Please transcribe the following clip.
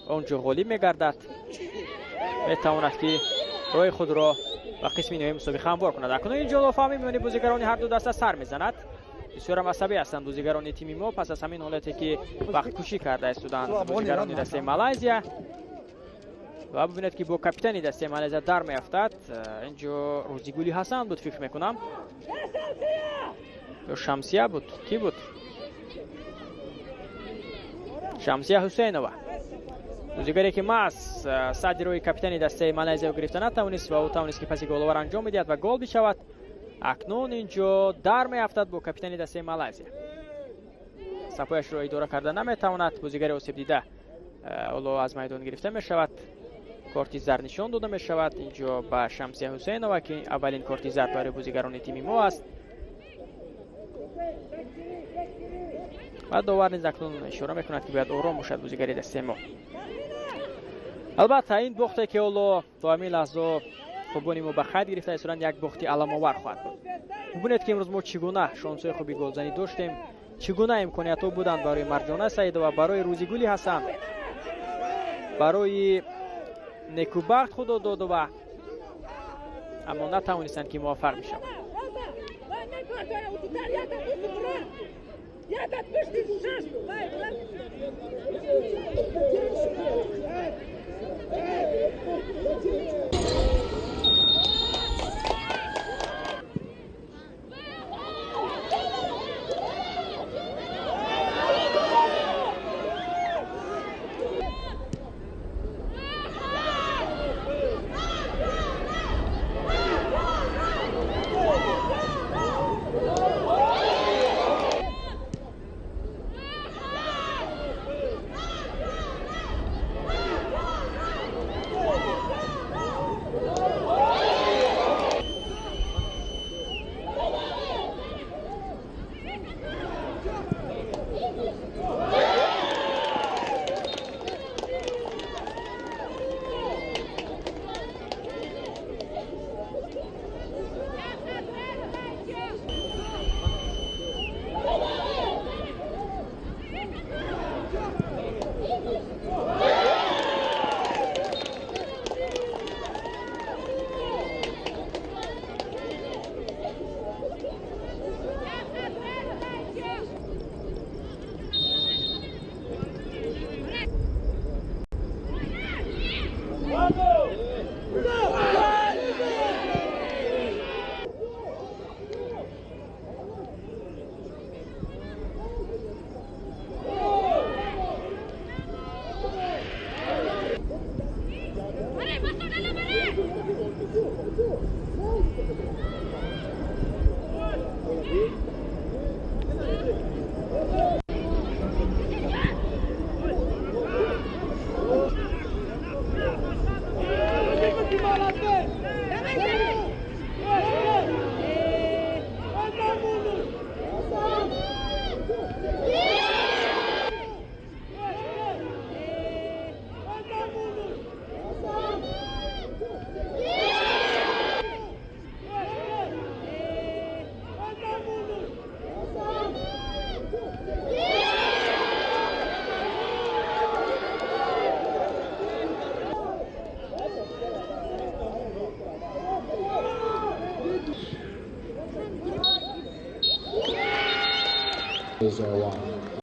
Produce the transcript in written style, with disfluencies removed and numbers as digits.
Он ҷо ғолиб мегардад, метавонад, ки роҳи худро ба қисми ниҳоии мусобиқа ҳамвор кунад. Акнун инҷо лофаҳмӣ миёни бозигарони ҳарду даста сар мезанад. Бисёрам асабӣ ҳастанд бозигарони тими мо пас аз ҳамин ҳолате, ки вақткушӣ карда истоданд бозигарони дастаи Малайзия. Ва бибинед, ки бо капитани дастаи Малайзия дар меафтад. Инҷо Рӯзигули Ҳасан буд, фикр мекунам, ё Шамсия буд, кӣ буд? Шамсия Ҳусейнова, бозигаре ки маҳз садди роҳи капитани дастаи Малайзияро гирифта натавонист ва ӯ тавонист, ки паси головар анҷом медиҳад ва гол бишавад. Акнун инҷо дар меафтад бо капитани дастаи Малайзия, сафояшро идора карда наметавонад. Бозигари осебдида ҳоло аз майдон гирифта мешавад, корти зард нишон дода мешавад инҷо ба Шамсия Ҳусейнова, ки аввалин корти зард барои бозигарони тими мо аст. Ва довар низ акнун ишора мекунад, ки бояд ором бошад бозигари дастаи мо. Албатта, ин бохте, ки ҳоло то ҳамин лаҳзо хубони мо ба қайд гирифта истоданд, як бохти аламовар хоҳад буд. Бубинед, ки имрӯз мо чӣ гуна шонсҳои хуби голзанӣ доштем, чӣ гуна имкониятҳо буданд барои Марҷона Саидова, барои Рӯзигули Ҳасан, барои Некубахт Худододова, аммо натавонистанд, ки муваффақ бишаванд. 01.